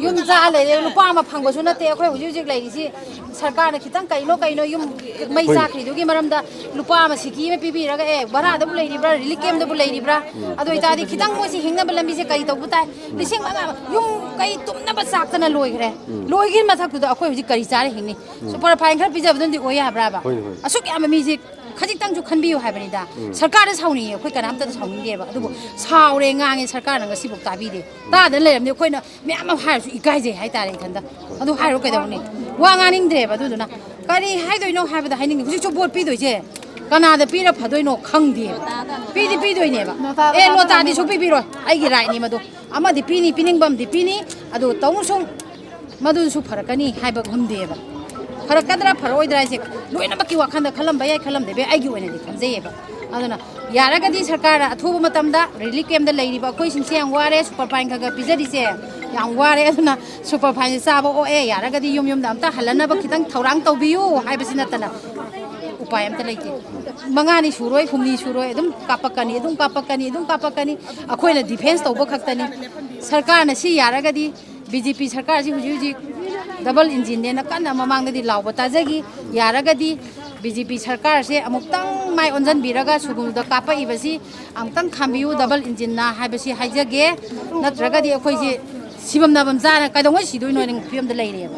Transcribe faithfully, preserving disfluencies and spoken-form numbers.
ꯌꯨꯝ ꯆꯥ ꯂꯩꯔꯦ, ꯂꯨꯄꯥ ꯑꯃ ꯐꯪꯕꯁꯨ ꯅꯠꯇꯦ꯫ ꯑꯩꯈꯣꯏ ꯍꯧꯖꯤꯛ ꯍꯧꯖꯤꯛ ꯂꯩꯔꯤꯁꯤ ꯁꯔꯀꯥꯔꯅ ꯈꯤꯇꯪ ꯀꯩꯅꯣ ꯀꯩꯅꯣ ꯌꯨꯝ ꯃꯩ ꯍꯣꯏ꯫ ꯆꯥꯛꯈ꯭ꯔꯤꯗꯨꯒꯤ ꯃꯔꯝꯗ ꯂꯨꯄꯥ ꯑꯃ ꯁꯤꯀꯤ ꯑꯃ ꯄꯤꯕꯤꯔꯒ, "ꯑꯦ, ꯚꯔꯥꯗꯕꯨ ꯂꯩꯔꯤꯕ꯭ꯔꯥ, ꯔꯤꯂꯤꯐ ꯀꯦꯝꯗꯕꯨ ꯂꯩꯔꯤꯕ꯭ꯔꯥ?" ꯑꯗꯨ ꯑꯣꯏꯇꯥꯔꯗꯤ ꯈꯤꯇꯪ ꯃꯣꯏꯁꯤ ꯍꯤꯡꯅꯕ ꯂꯝꯕꯤꯁꯦ ꯀꯔꯤ ꯇꯧꯕ ꯇꯥꯏ? ꯂꯤꯁꯤꯡ ꯃꯉꯥ ꯌꯨꯝ ꯀꯩ ꯇꯨꯝꯅꯕ ꯆꯥꯛꯇꯅ ꯂꯣꯏꯈ꯭ꯔꯦ꯫ ꯂꯣꯏꯈꯤꯕ ꯃꯊꯛꯇꯨꯗ ꯑꯩꯈꯣꯏ ꯍꯧꯖꯤꯛ ꯀꯔꯤ ꯆꯥꯔ ꯍꯤꯡꯅꯤ? ꯁꯨꯄꯔ ꯐꯥꯏꯟ ꯈꯔ ꯄꯤꯖꯕꯗꯨꯅꯗꯤ ꯑꯣꯏ ꯌꯥꯕ꯭ꯔꯥꯕ? ꯍꯣꯏꯅꯦ, ꯍꯣꯏꯅꯦ꯫ ꯑꯁꯨꯛ ꯌꯥꯝꯕ ꯃꯤꯁꯦ ꯈꯖꯤꯛꯇꯪꯁꯨ ꯈꯟꯕꯤꯌꯨ ꯍꯥꯏꯕꯅꯤꯗ꯫ ꯁꯔꯀꯥꯔꯗ ꯁꯥꯎꯅꯤꯡꯉꯦ, ꯑꯩꯈꯣꯏ ꯀꯅꯥꯝꯇꯗ ꯁꯥꯎꯅꯤꯡꯗꯦꯕ꯫ ꯑꯗꯨꯕꯨ ꯁꯥꯎꯔꯦ, ꯉꯥꯡꯉꯦ, ꯁꯔꯀꯥꯔꯅ ꯉꯁꯤꯐꯥꯎ ꯇꯥꯕꯤꯗꯦ꯫ ꯇꯥꯗꯅ ꯂꯩꯔꯝꯅꯤ꯫ ꯑꯩꯈꯣꯏꯅ ꯃꯌꯥꯝ ꯑꯃ ꯍꯥꯏꯔꯁꯨ ꯏꯀꯥꯏꯖꯩ ꯍꯥꯏꯇꯥꯔꯦ ꯏꯊꯟꯗ꯫ ꯑꯗꯨ ꯍꯥꯏꯔꯨ ꯀꯩꯗꯧꯅꯤ? ꯋꯥ ꯉꯥꯡꯅꯤꯡꯗ꯭ꯔꯦꯕ꯫ ꯑꯗꯨꯗꯨꯅ ꯀꯔꯤ ꯍꯥꯏꯗꯣꯏꯅꯣ ꯍꯥꯏꯕꯗ ꯍꯥꯏꯅꯤꯡꯗꯦ꯫ ꯍꯧꯖꯤꯛꯁꯨ ꯚꯣꯠ ꯄꯤꯗꯣꯏꯁꯦ ꯀꯅꯥꯗ ꯄꯤꯔ ꯐꯗꯣꯏꯅꯣ ꯈꯪꯗꯦꯕ꯫ ꯄꯤꯗꯤ ꯄꯤꯗꯣꯏꯅꯦꯕ꯫ ꯑꯦ, ꯅꯣꯇꯥꯗꯤ ꯁꯨꯡꯄꯤ ꯄꯤꯔꯣꯏ꯫ ꯑꯩꯒꯤ ꯔꯥꯏꯠꯅꯤ ꯃꯗꯨ꯫ ꯑꯃꯗꯤ ꯄꯤꯅꯤ, ꯄꯤꯅꯤꯡꯕ ꯑꯃꯗꯤ ꯄꯤꯅꯤ꯫ ꯑꯗꯨ ꯇꯧꯅꯨ ꯁꯨꯝ ꯃꯗꯨꯁꯨ ꯐꯔꯛꯀꯅꯤ ꯍꯥꯏꯕ ꯉꯝꯗꯦꯕ꯫ ꯐꯔꯛꯀꯗ꯭ꯔꯥ ꯐꯔꯛꯑꯣꯏꯗ꯭ꯔꯥ ꯍꯥꯏꯁꯦ ꯂꯣꯏꯅꯃꯛꯀꯤ ꯋꯥꯈꯜꯗ ꯈꯜꯂꯝꯕ ꯌꯥꯏ, ꯈꯜꯂꯝꯗꯕ ꯌꯥꯏ, ꯑꯩꯒꯤ ꯑꯣꯏꯅꯗꯤ ꯈꯟꯖꯩꯌꯦꯕ꯫ ꯑꯗꯨꯅ ꯌꯥꯔꯒꯗꯤ ꯁꯔꯀꯥꯔꯅ ꯑꯊꯨꯕ ꯃꯇꯝꯗ ꯔꯤꯂꯤꯐ ꯀꯦꯝꯗ ꯂꯩꯔꯤꯕ ꯑꯩꯈꯣꯏꯁꯤꯡꯁꯦ ꯌꯥꯝ ꯋꯥꯔꯦ, ꯁꯨꯄꯔ ꯐꯥꯏꯟ ꯈꯔ ꯈꯔ ꯄꯤꯖꯔꯤꯁꯦ ꯌꯥꯝ ꯋꯥꯔꯦ꯫ ꯑꯗꯨꯅ ꯁꯨꯄꯔ ꯐꯥꯏꯟꯁꯦ ꯆꯥꯕ ꯑꯣꯛꯑꯦ, ꯌꯥꯔꯒꯗꯤ ꯌꯨꯝ ꯌꯨꯝꯗ ꯑꯝꯇ ꯍꯜꯂꯅꯕ ꯈꯤꯇꯪ ꯊꯧꯔꯥꯡ ꯇꯧꯕꯤꯌꯨ ꯍꯥꯏꯕꯁꯤ ꯅꯠꯇꯅ ꯎꯄꯥꯏ ꯑꯝꯇ ꯂꯩꯇꯦ꯫ ꯃꯉꯥꯅꯤ ꯁꯨꯔꯣꯏ, ꯍꯨꯝꯅꯤ ꯁꯨꯔꯣꯏ, ꯑꯗꯨꯝ ꯀꯥꯞꯄꯛꯀꯅꯤ, ꯑꯗꯨꯝ ꯀꯥꯞꯄꯛꯀꯅꯤ, ꯑꯗꯨꯝ ꯀꯥꯞꯄꯛꯀꯅꯤ꯫ ꯑꯩꯈꯣꯏꯅ ꯗꯤꯐꯦꯟꯁ ꯇꯧꯕ ꯈꯛꯇꯅꯤ꯫ ꯁꯔꯀꯥꯔꯅ ꯁꯤ ꯌꯥꯔꯒꯗꯤ ꯕꯤ ꯖꯦ ꯄꯤ ꯁꯔꯀꯥꯔꯁꯤ ꯍꯧꯖꯤꯛ ꯍꯧꯖꯤꯛ ꯗꯕꯜ ꯏꯟꯖꯤꯟꯅꯦꯅ ꯀꯟꯅ ꯃꯃꯥꯡꯗꯗꯤ ꯂꯥꯎꯕ ꯇꯥꯖꯈꯤ꯫ ꯌꯥꯔꯒꯗꯤ ꯕꯤ ꯖꯦ ꯄꯤ ꯁꯔꯀꯥꯔꯁꯦ ꯑꯃꯨꯛꯇꯪ ꯃꯥꯏ ꯑꯣꯟꯁꯤꯟꯕꯤꯔꯒ ꯁꯨꯒꯨꯅꯨꯗ ꯀꯥꯞꯄꯛꯏꯕꯁꯤ ꯑꯃꯨꯛꯇꯪ ꯈꯥꯝꯕꯤꯌꯨ, ꯗꯕꯜ ꯏꯟꯖꯤꯟꯅ ꯍꯥꯏꯕꯁꯤ ꯍꯥꯏꯖꯒꯦ꯫ ꯅꯠꯇ꯭ꯔꯒꯗꯤ ꯑꯩꯈꯣꯏꯁꯤ ꯁꯤꯐꯝ ꯅꯥꯐꯝ ꯆꯥꯅ ꯀꯩꯗꯧꯉꯩ ꯁꯤꯗꯣꯏꯅꯣ ꯍꯥꯏꯅ ꯐꯤꯕꯝꯗ ꯂꯩꯔꯦꯕ꯫